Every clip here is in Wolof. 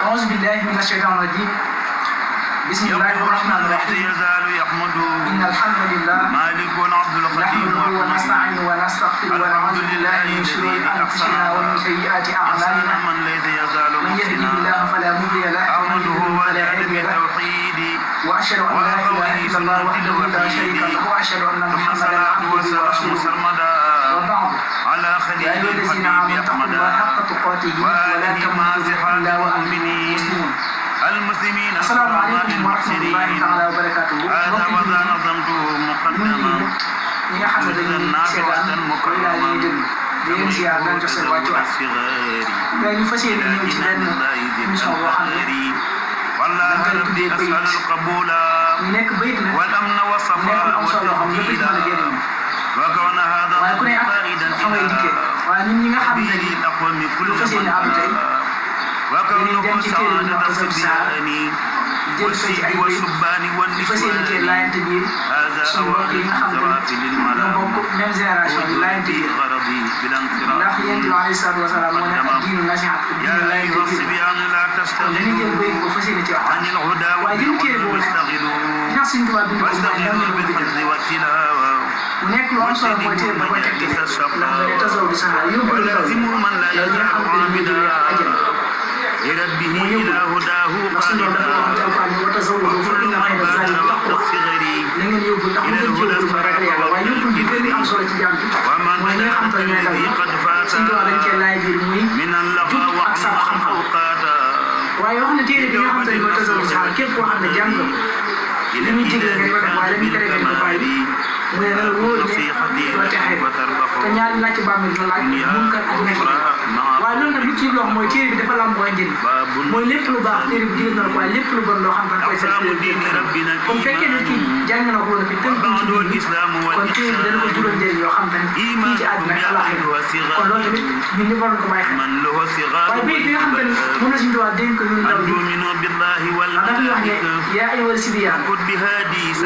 أعوذ بالله من الشيطان الرجيم. بسم الله الرحمن الرحيم. إن الحمد لله نحمده ونستعينه ونستغفره ونعوذ بالله من شرور أنفسنا ومن سيئات أعمالنا. من يهده الله فلا مضل له ومن يضلل فلا هادي له. وأشهد أن لا إله إلا الله وحده لا شريك له وأشهد أن محمدا عبده ورسوله. وبعد يا أيها الذين آمنوا اتقوا الله حق تقاته ولا تموتن إلا وأنتم مسلمون. السلام عليكم ورحمة الله تعالى وبركاته. ñi nga xam ne dañuy seetaan koy laa ñuy déglu di leen ziar dañ jox seen wàccuwaay tey ñu fas yéene ñëw ci benn émission boo xam ne dañ koy tuddee bayit ñu nekk bayit nag nekk lu am solo xam ñëpp ci mën a jëriñu waaye ku ne ak fa ngay dikkee waaye ñun ñi nga xam ne lu fas yéene am tey dañuy dem ci téere bi wax ko saar jël fa ci ay bayit di fas yéene cee laayante biir suñu mbokk yi nga xam ne ñoo bokk même génération bi laayante biir ndax yéen bi alayhi salaatu wasalaam moo nekk ak diinu nasihat diinu laayante biir kon dañuy jël bayit boobu fas yéene ci waxtaan waaye jël téere boobu nag ñax suñu tubaab bind ko mooy dam ñu ko bindal mu nekk lu am solo mooy téere ba koy tegtale ndax nga ne tasaw di saxaar yóbbu la ndaw yow ñi nga xam ne dañuy jógee ajjana mu yóbbu ndax suñu doon dafa wax ci alquran wa tazawwadu fa inna xayra zaadi taqwa na ngeen yóbbu ndax mu gën ci yóbbu mooy ragal yàlla waaye yóbbu bi gën a am solo ci jaam bi mooy ñi nga xam te ñooy ndaw yi suñu doon dañ cee laaj biir muy jub ak sàmm xam-xam waaye wax na téere bi nga xam te ne mooy tasawu saxaar képp koo xam ne jàng li muy digle nga di ko def waaye la muy tere nga di ko bàyyi mu ne nag wóor ne doo texee te ñaari laaj ci bàmmeel la laaj munkar ak nekk waaye loolu nag lu ci lox mooy téere bi dafa lamboo njëriñ mooy lépp lu baax téere bi digal na la ko waaye lépp lu bon loo xam ne koy seet comme fekkee ne kii jàng na ko woon fi tënk ci biir bi kon téere bi dana ko jural njëriñ yoo xam te ne fii ci àdduna ak àllaaxira kon loolu tamit ñun ñu waroon ko bàyyi xel waaye bii bi nga xam te ne moom la suñu doon dénk ñun ndaw ñi ndax dafa wax ne yaa ayyuhal sibyaan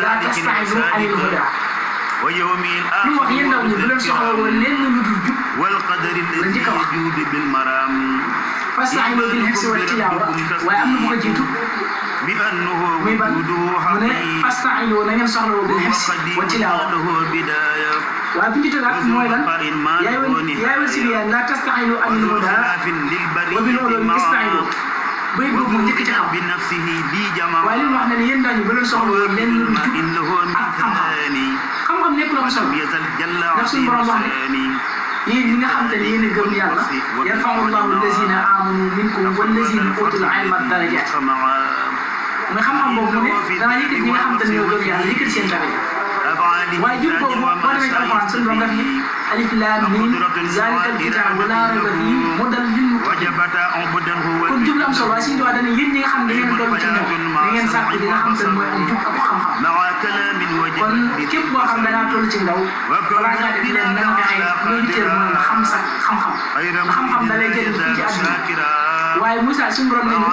laa tasta'idu anil hudaa lu wax yéen ndaw ñi bu leen soxla woon lenn lu dul jub la njëkk a wax fasta'iinu bil hifzi wat tilaawa waaye am na bu ko jiitu muy ban mu ne fasta'iinu na ngeen soxla woo bil hifzi wat tilaawa waaye bu ñu tëggaat mooy lan yaa ayyuhal sibyaan laa tasta'iinu anil hudaa wa bil uluumi ista'iinu bay boobu mu njëkk ci xam waaye li mu wax ne ne yéen ndaw ñi bu leen soxla woon lenn lu dul jub ak xam-xam nekk lu am solo ndax suñu borom wax ne yéen ñi nga xam te ne yéen a gëm yàlla yarfa'u llahu allazina amanu minkum wallazina utul ilma darajaat mooy xam-xam boobu mu ne dana yëkkati ñi nga xam te ne ñoo gëm yàlla yëkkati seen daraja waaye jub boobu boo demee ci alquran suñu borom daf ni alif laam miim zaalikal kitaabu laa rayba fiihi hudan lil muttaqiin kon jub la am solo waaye suñu doon dañuy yéen ñi nga xam ne da ngeen toll ci ndaw da ngeen sàkk li nga xam te ne mooy am jub ak xam-xam kon képp boo xam ne da ngaa toll ci ndaw balaa ngaa def leen na nga fexe loo yitteel mooy nga xam sa xam-xam nga xam-xam da lay jëriñ fii ci àdduna waaye Moussa suñu borom nañu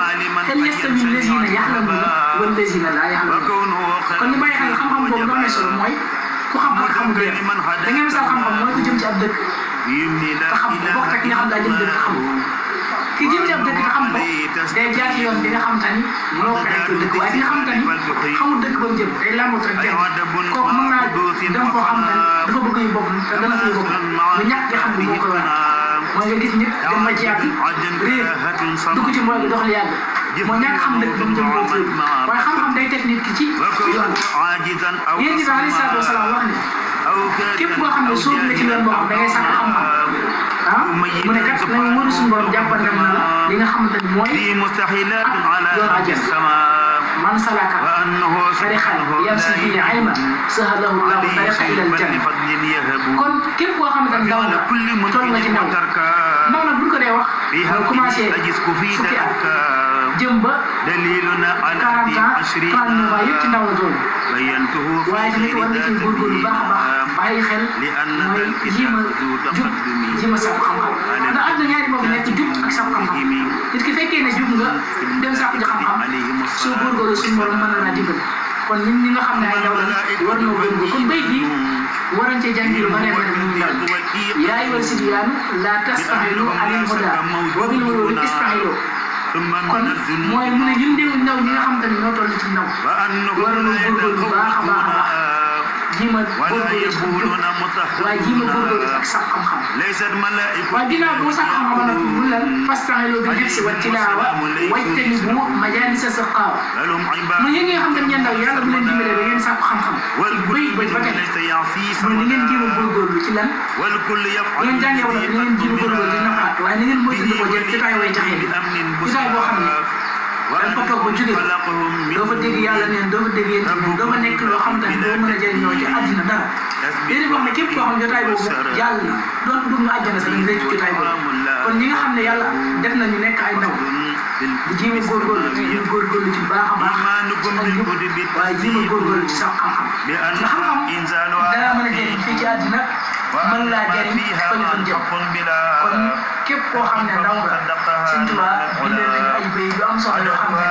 hal yastawi allazina yaxlamuuna wallazina laa yaxlamuun kon ñu bàyyi xel xam-xam boobu lu amee solo mooy ku xam ak xamul yéen da ngeen misaal xam-xam mooy ku jëm ci ab dëkk te xam ko bokk ak ñi nga xam daa jëm dëkk xam ko ki jëm ci ab dëkk te xam ko day jaar ci yoon bi nga xam te ni mënoo fexe ko dëkk waaye bi nga xam te ni xamul dëkk ba mu jëm day làmbut rek jëm kooku mën naa dem koo xam te ni dafa bëgg yu bokk te dana koy bokk lu ñàkk nga xam ne moo koy waral mooy nga gis nit dem ba ci yàgg réer dugg ci mbool bi dox li yàgg mooy ñàkk xam dëkk ba mu jëm moo koy waaye xam-xam day teg nit ki ci yoon yéen ñi bi alayhi salaatu wasalaam wax ne képp koo xam ne sóobu nga ci yoon boo xam da ngay sàkk xam-xam mu ne kat nañu mënu suñu borom jàppandal na la li nga xamante ni mooy ak yoon àjjana man salaka tariqan yamshi fiihi ilman sahalahu llahu tariqan ilal janna kon képp koo xamante ne ndaw nga toll nga ci ndaw ndaw nag bu ñu ko dee wax nga commencé fukki at jëm ba 40 ans 39 ans yëpp ci ndaw la toll waaye tamit war nga ciy góorgóorlu baax a baax bàyyi xel mooy jéem a jub jéem a sàkku xam-xam ndax am na ñaari moom nekk jub ak sàkku xam-xam nit ki fekkee ne jub nga dem sàkku ji xam-xam soo góorgóorlu suñu borom mën na laa dimbali kon ñun ñi nga xam ne ay ndaw la war noo góorgóorlu kon béy bi waroon cee jàngi lu bare bare ñu ndaw yaa ayyuhal sibyaanu laa tastahilu anil hudaa wa bil uluumi istahilu kon mooy mu ne ñun de ndaw ñi nga xam tamit ñoo toll ci ndaw war nañoo góorgóorlu bu baax a baax a baax jiima góorgóorlu waaye jiima góorgóorlu ak sax xam-xam waaye ginnaaw boo sax xam-xam nag bu lan fasta'iinu bil hifzi wat tilaawa wajtanibu majaalisa shaqaawa mu yéen ñi nga xam tamit ñeen ndaw yàlla bu leen dimbalee ba ngeen sàkku xam-xam bëy ba tey mooy ni ngeen jéem a góorgóorlu ci lan ngeen jàngee wala ni ngeen jéem a góorgóorlu ci nafaat waaye ni ngeen moytu ko jël jotaay way taxee bi jotaay boo xam ne dañ fa toog ba jóge doo fa dégg yàlla neen doo fa dégg yéen tamit doo fa nekk loo xam tamit doo mën a jëriñoo ci àddina dara léegi wax ne képp koo xam jotaay boobu jàll doon dugg nga àjjana sax dañ lay jotaay boobu kon ñi nga xam ne yàlla def nañu nekk ay ndaw di jéem a góorgóorlu ñu góorgóorlu ci baax a baax ak njub waaye jéem a góorgóorlu ci sax xam-xam nga xam-xam dara mën a jëriñ fii ci àddina mën laa jëriñ fa ñu fan jëm kon képp koo xam ne ndaw nga Sëñ Tuubaa bindal nañu ay béy yu am solo yoo xam ne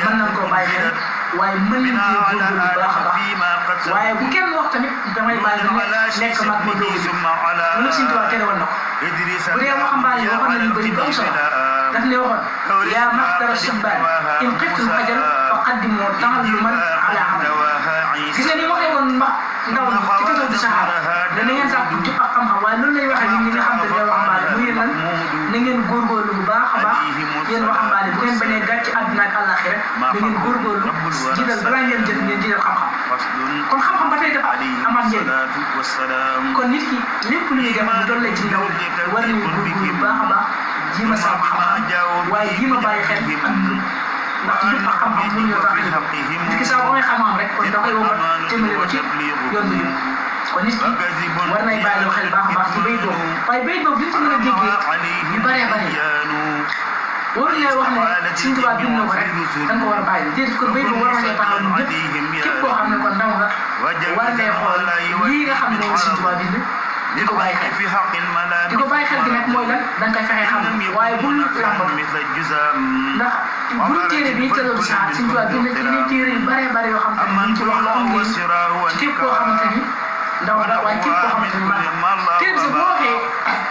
mën nañ koo bàyyi xel waaye mën nañ cee góorgóorlu bu baax a baax waaye bu kenn wax tamit damay bàyyi ba nekk mag ma doog a loolu Sëñ Tuubaa tere woon na ko bu dee waxambaane yi waxoon nañu bëri bu am solo daf ne waxoon yaa maxtara subbaan in xiftum ajal fa qaddimu ta'alluman ala amal gis nga ni waxee woon ndaw ci tasawuf di saxaar da na ngeen sax jub ak xam-xam waaye loolu lay waxee ñi nga xam te ne waxambaane mu yéen lan na ngeen góorgóorlu bu baax a baax yéen waxambaane bu ngeen bañee gàcc àdduna ak àllaaxira da ngeen góorgóorlu jiital balaa ngeen jëf ngeen jiital xam-xam kon xam-xam ba tey dafa amaat njëriñ kon nit ki lépp lu ñuy def bu dollee ci ndaw war nañu góorgóorlu bu baax a baax jiima sàmm xam-xam waaye jiima bàyyi xel ak njub ndax njub ak xam-xam mënu ñoo tax a jóg nit ki saa boo may xam-xam rek kon da koy womat jëmale ko ci yoon bi jub kon nit ki war nay bàyyi xel baax a baax ci béy boobu waaye béy boobu liñ ci mën a déggee yu bëree bëri waruñ lay wax ne Sëñ Tuubaa bind na ko rek da nga ko war a bàyyi déedéet kon béy boobu war nañoo taxaw ñun ñëpp képp koo xam ne kon ndaw nga war ngay xool lii nga xam ne moom Sëñ Tuubaa bind di ko bàyyi xel di ko bàyyi xel gi nag mooy lan da nga koy fexe xam waaye bul làmbatu ndax bul téere bi tëral saa Sëñ Tuubaa bind ci yeneen téere yu bëree bëri yoo xam te ne ci wax la am ngeen ci képp koo xamante ni ndaw la waaye képp koo xamante ni mag téere bi sax boo waxee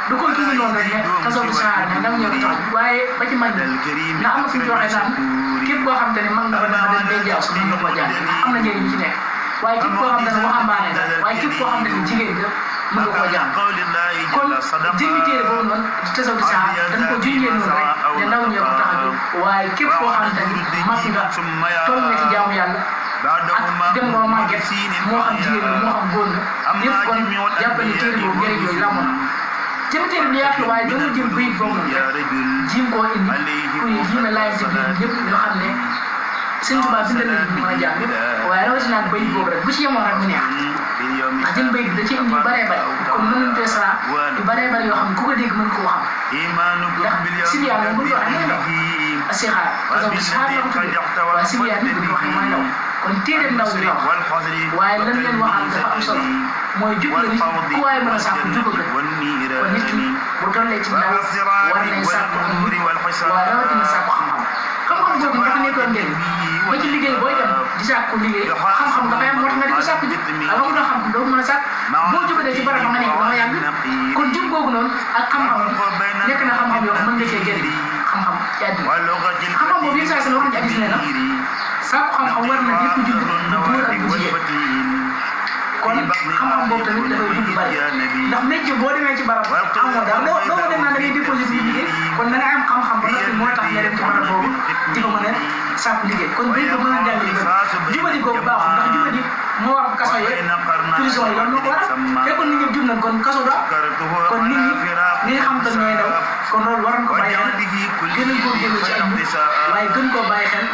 du ko tudd noonu rek ne tasawuf saa ne ndam ñëw tax waaye ba ci mag ñi ndax am na fi ñu waxee naan képp koo xamante ni mag nga ba dafa dem day jaaw su mën nga koo jàng am na njëriñ ci nekk waaye képp koo xamante ne waxambaane la waaye képp koo xamante ni jigéen nga mën nga koo jàng kon jëmmi téere boobu noonu di tasawuf saa dañ ko junjee noonu rek ne ndaw ñee ko tax a jóg waaye képp koo xamante ni mag nga toll na ci jaamu yàlla ak dem nga màgget moo xam jigéen nga moo xam góor nga yëpp kon jàpp ne téere boobu njëriñ yooyu la moon jëm téere bi yaatu waaye doo jël bayit boobu noonu rek jiim koo indi pour ñu jiime laayante biir ñëpp ñoo xam ne Sëñ Tuubaa bindal nañu mën a jàng waaye rawatina ak bayit boobu rek bu ci yemoon rek mu neex ndax jëm bayit bi da ci indi yu bëree bëri kon mën nañu koy sara yu bëree bëri yoo xam ne ku ko dégg mën koo xam ndax sibiyaan moom bu ñu waxee mooy ndaw asixaar parce que sixaar la ko tuddee waaye sibiyaan bi bu ñu waxee mooy ndaw kon téere ndaw bi la wax waaye lan leen waxal dafa am solo mooy jub la nit ku waaye mën a sàkku jub la kon nit ki bu tollee ci ndaw war nay sàkku am waaye rawatina sàkku xam-xam xam-xam boobu dafa nekkoon njëriñ ba ci liggéey booy dem di sàkku liggéey xam-xam dafay am moo tax nga di ko sàkku jub alors doo xam doo mën a sàkk boo jubalee ci barab nga nekk dama yàgg kon jub googu noonu ak xam-xam nekk na xam-xam yoo xam mën nga cee jëriñ xam-xam ci àddina xam-xam boobu yëpp saa si wax na ci hadiis nee na sàkku xam-xam war na bépp jullit bu góor ak bu jigéen kon xam-xam boobu tamit dafay dugg bari ndax métier boo demee ci barab amoo daal doo ko dem naan da ngay déposé fii liggéey kon da nga am xam-xam ba noppi moo tax nga dem ci barab boobu di ko mën a sàkku liggéey kon béy ko mën a jàngale ba jubadi googu baaxul ndax jubadi moo war kaso yi prison yi loolu moo ko waral fekkoon nit ñi jub nañ kon kaso da kon nit ñi nga xam te ñooy daw kon loolu war nañ ko bàyyi xel gën a góorgóorlu ci am waaye gën koo bàyyi xel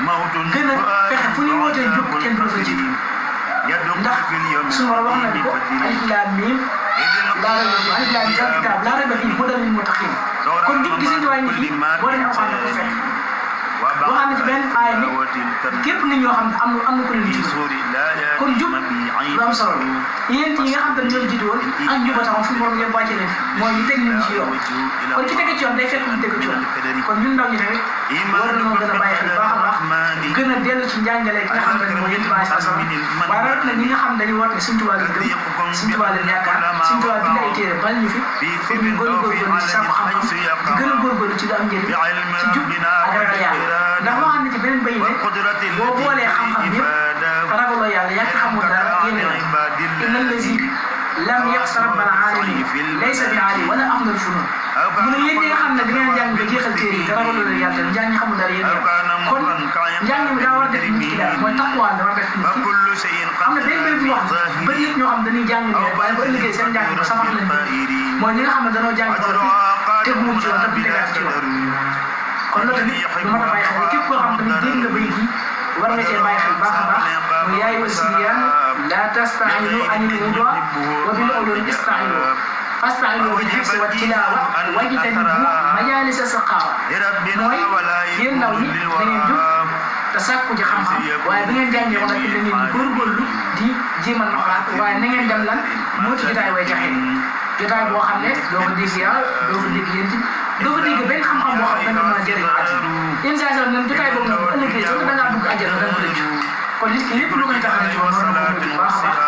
gën a fexe fu ñu wootee jub kenn du la fa jiitu ndax suñu war a wax nañ ko alif laam miim laa rayba fiihi alif laam miim zal kitaab laa rayba fiihi hudan lil muttaqiin kon jub gi seen waay nit yi boo demee Alxuraan ko fekk waxaan na ci benn aaya ni képp nit ñoo xam ne am na ko leen jiitu kon jub lu am solo yéen yi nga xam ne ñoo jiitu woon ak njuba taxaw suñu borom ngeen wàcce leen mooy ñu teg nit ñi ci yoon kon ci tege ci yoon day fekk ñu tegu ci yoon kon ñun ndaw ñi tamit war nañoo gën a bàyyi xel baax a baax gën a dellu ci njàngale ki nga xam ne mooy yéen bàyyi sa sama waaye rawat na ñi nga xam dañuy woote Sëñ Tuubaa leen gëm Sëñ Tuubaa leen yaakaar Sëñ Tuubaa bind ay téere bal ñu fi pour ñu góorgóorlu ci sàkku xam-xam di gën a góorgóorlu ci lu am njëriñ ci jub ak ragal yàlla ndax waxam ne ci beneen bay ne boo boolee xam-xam yëpp ragaloo yàlla yàgg xamul dara yéen inna allazi lam yaxsa rabbal alamin laysa bi alim wala afdal funun mu ne yéen ñi nga xam ne da ngeen jàng ba jeexal téere yi te ragaloo leen yàlla njàng ñi xamul dara yéen kon njàng mi daa war a def nit ki daal mooy taqwa da war a def nit ki am na benn béy bu wax ba nit ñoo xam dañuy jàng nii waaye ba ëllëgee seen njàng ba samax leen mooy ñi nga xam ne dañoo jàng ba teguwul ci yoon te bu tegaat ci yoon kon loolu tamit lu mat a bàyyi xel képp koo xam tamit dégg nga bay gi war nga cee bàyyi xel baax a baax mu yaay wa sibyan la tastainu anil huda wa bil ulum istainu fastainu bil hifzi wa tilawa wajtanibu majalisa saqawa mooy yéen ndaw ñi da ngeen jóg te sàkku ji xam-xam waaye bi ngeen jàngee wala ci la ngeen di góorgóorlu di jéemal noxaat waaye na ngeen dem lan moo ci jotaay way taxee jotaay boo xam ne doo ko dégg yàlla doo ko dégg yéen doo ko dégg benn xam-xam boo xam ne danga mën a jëriñ àddina yenn saa yi nag jotaay boobu nag bu ëllëgee soo da ngaa dugg àjjana da nga ko dëcc kon nit ki lépp lu koy tax a ci war na ko baax a baax